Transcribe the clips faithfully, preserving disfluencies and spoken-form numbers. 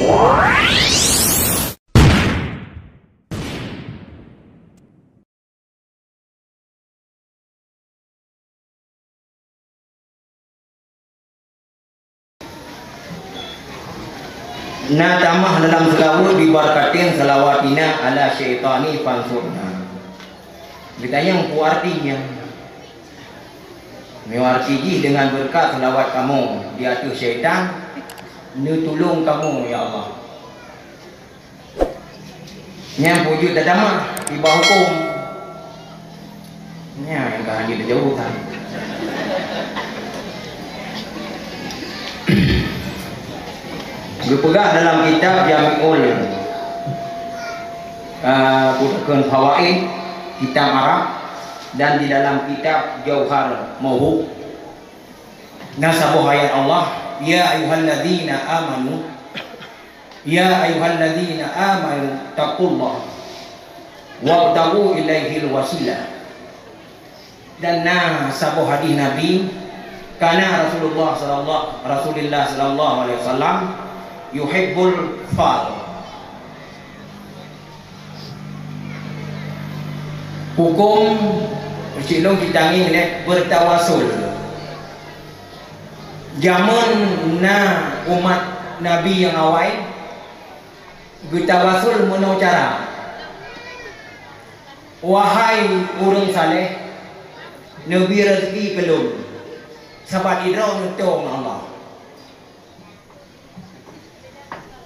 Na tamah dalam seulaweuet, bibarakatin salawatina ala syaitani fansurna. Geutanyong peue arti nyan. Meunyoe arti jih, dengan beureukat seulaweuet kamoe di ateueh syaitan, neutulông kamoe, ya Allah. Nyan peue jeuet tatamah, iba huköm. Nyan nyang ka hanjeuet tajaweueb. Geupeugah dalam kitab Jami'ul, ah, Bukon Fawaid, kitab Arab, dan di dalam kitab Jauhar Mauhub, na saboh ayat Allah, "Ya ayyuhalladzina amanu, ya ayyuhalladzina amanu taqullaha wabtaghu ilaihil wasilah." Dan na saboh hadis Nabi, kana Rasulullah sallallahu, Rasulullah sallallahu alaihi wasallam yuhibbul fal. Huköm cilong kita ngieng lé beutawasul. Jameun na umat Nabi nyang awai geutawasul meunoe cara, "Wahai ureuëng saleh, neubri reuzeuki keu lôn, sabab droeneuh neutô ngon Allah."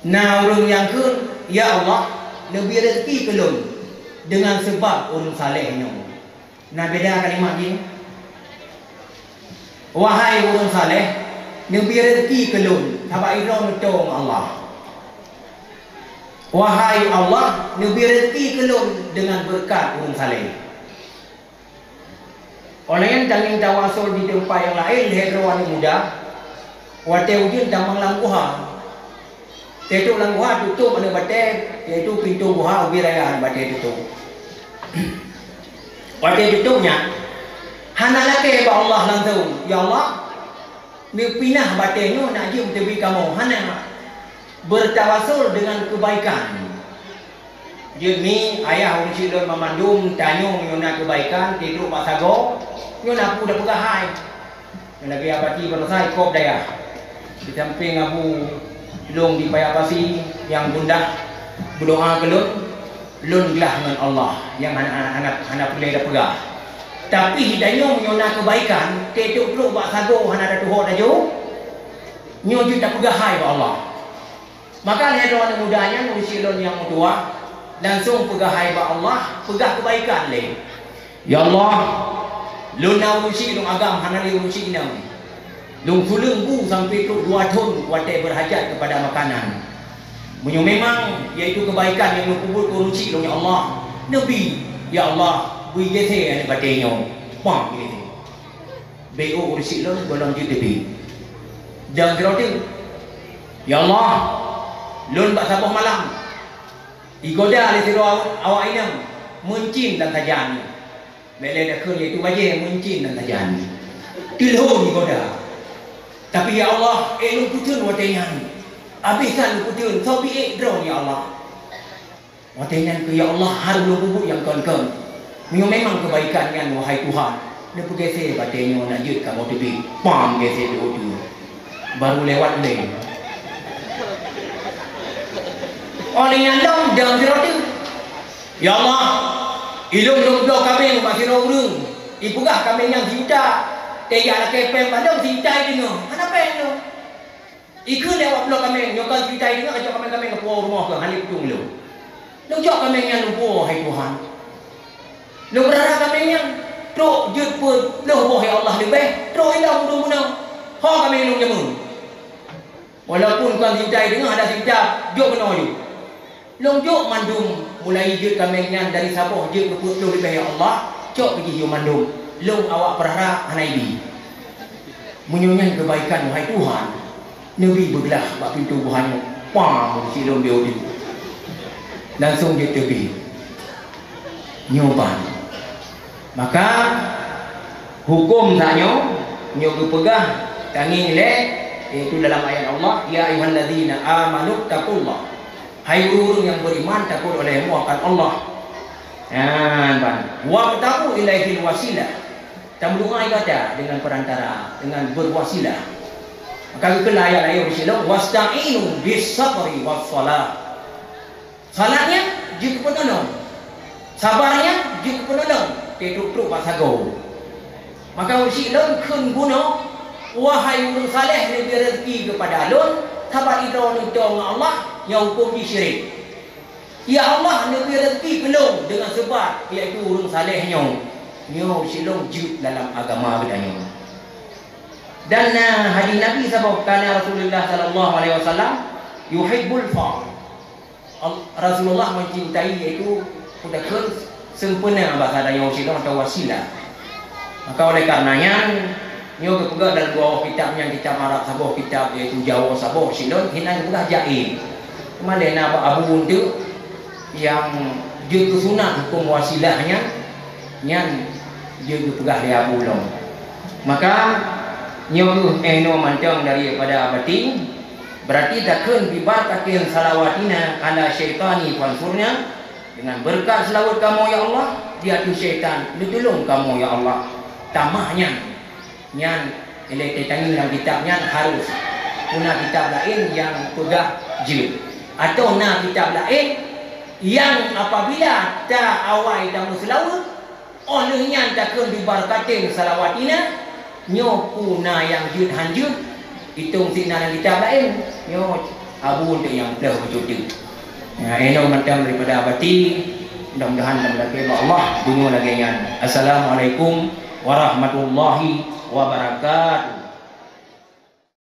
Na ureuëng nyang kheun, "Ya Allah, neubri reuzeuki keu lôn deungon seubab ureuëng saleh nyoe." Na beda kalimat jih. "Wahai ureuëng saleh, neubri reuzeuki keu lôn, sabab droeneuh neutô ngon Allah." "Wahai Allah, neubri reuzeuki keu lôn deungon beureukat ureuëng saleh." Óh lheueh nyan tangieng tawasul di teumpat nyang laén lhée droe aneuk muda, watée ujeuen tamong lam guha. Teutrok lam guha, tutôp aneuk batée, yaitu pintoe guha ubit raya aneuk batée tutôp. Watée tutôp nyan, hana lakée bak Allah langsong, "Ya Allah, neupinah batée nyoe nak jeuet meuteubiet kamoe." Hana. Beutawasul deungon keubaikan. Jeuet mi ayah ureuëng syik lôn banmandum, tanyoe meunyoe na keubaikan, teutrok bak sagoe, nyoe na peue tapeugah hai. Lagée Abati baroesa i kop dayah. Di sampéng Abu lôn di Paya Pasi nyang gundah, meudoá keu lôn, lôn glah ngon Allah nyang hana, hana, hana peureulée tapeugah. Tapi tanyoe meunyoe na keubaikan, teutrok bak sagoe hana tatuho tajok, nyoe jeuet tapeugah hai bak Allah. Maka lheueh droe aneuk muda nyan, ureuëng syik lôn nyang meutuwah, langsong peugah hai bak Allah, peugah keubaikan lé, "Ya Allah, lôn na ureuëng syik lôn agam hana lé ureuëng syik inong. Lôn suleueng bu sampoe trok dua thon watée beurhajat keupada makanan. Meunyoe memang, yaitu keubaikan nyang lôn peubuet keu ureuëng syik lôn, ya Allah, neubri, ya Allah, bri geuseue aneuk batée nyoe." Pang geuseue. Bék ureuëng syik lôn gohlom jeuet teubiet. Dan sidroe teuk, "Ya Allah, lôn bak saboh malam igoda lé sidroe awak inong, meuncin dan sajan." Bék lé takheun yaitu bajée, meuncin dan sajan. Teulhon igoda. Tapi ya Allah, ék lôn peuteun watée nyan. Abéh that lôn peuteun, soe bi ék droe, ya Allah. Watée nyan keu, "Ya Allah, hareuem lôn peubuet nyang kon-kon. Meunyoe memang keubaikan nyan, wahai Tuhan, neupeugeusée batée nyoe nak jeuet kamoe teubiet." Pam geusée teuh. Baru lewat lé. Óh lheueh nyan lom dong sidroe teuk, "Ya Allah, ilôn lôn bloe kaméng bak sidroe ureuëng. Ipeugah kaméng nyan sijuta. Teuyak lakée péng bak lôn sijuta i deungoe. Hana péng lôn." Ikheun lé awak bloe kaméng, "Nyoe kon sijuta i deungoe, kacok kaméng-kaméng keupuwoe rumoh keuh, hana lé peutung lôn. Lôn cok kaméng nyan lôn puwoe, hai Tuhan. Lôn peurara kaméng nyan, trok jeuet peuet ploh boh, ya Allah, leubeh, trok ilôn dum bunoe. Ho kaméng lôn jameun. Walaupun kon sijuta i deungoe, hana sijuta, jok keunoe ju." Lôn jok mandum, mulai jeuet kaméng nyan dari saboh jeuet keu peuet ploh leubeh, ya Allah, cok keu jih yue mandum. Lôn awak peurara hana ibi. Meunyoe nyan keubaikan, wahai Tuhan, neubri beuglah bak pintoe guha nyoe. Pam, si lôn biodi. Langsong jeuet teubiet. Nyoe ban. Maka, huköm tanyoe, nyoe geupeugah, tangieng lé Yaitu dalam ayat Allah, "Ya ayyuhalladzina amanu taqullah." Hai ureuëng nyang beriman, takut olehmu akan Allah. Nyan ban. "Wabtaghu ilaihil wasilah." Tameudoá ibadah dengan perantara, dengan berwasilah. Maka geukheun ayat laén di sinoe, "Wasta'inu bis sabri was salah." Salat nyan jeuet keu peunolong. Sabar nyan jeuet keu peunolong. Teutrok-trok bak sagoe. Maka ureuëng syiek lôn kheun bunoe, wahai ureuëng saleh, neubri rezeki keupada lôn, sabab droeneuh toe ngon Allah, nyang huköm jih syirik. Ya Allah, neubri rezeki keu lôn deungon sabab, yaitu ureuëng saleh nyoe. Nyoe ureuëng syiek lôn jeuet dalam agama geutanyoe. Dan na hadis Nabi saboh, kana Rasulullah sallallahu alaihi wasallam yuhibbul faqr. Al-, Rasulullah mencintai, yaitu, peue takheun, sempurna bahasa tanyoe sinoe atau wasilah. Maka oleh karena nyan, nyoe geupeugah dalam dua boh kitab nyan, kitab Arab saboh kitab, yaitu Jawa saboh, sinoe hinan geupeugah jaiz. Teuma lé na bak Abu Untu nyang jeuet keu sunat huköm wasilah nyan, nyan jeuet geupeugah lé Abu lom. Maka nyoe kheueh eh noe mantong daripada Abati. Berarti takheun, "Bibarakatin salawatina ala syaitani fansurna," dengan berkat selawat kamoe ya Allah di ateueh syaitan, neutulông kamoe ya Allah. Tamah nyan, nyan ilée teutangieng lam kitab nyan harus. Puna kitab laén nyang peugah jeuet, atau na kitab laén nyang apabila ta awai tameuseulaweuet, óh lheueh nyan takheun, "Bibarakatin salawatina," nyoe peue na nyang jeuet han jeuet, itong sinan lam kitab laén, nyoe Abu Untu nyang pleh beucuti. Ya, eh, nyoe mantong daripada Abati, mudah-mudahan lam lagée Allah, dunyoe lagée nyan. Assalamualaikum warahmatullahi wabarakatuh.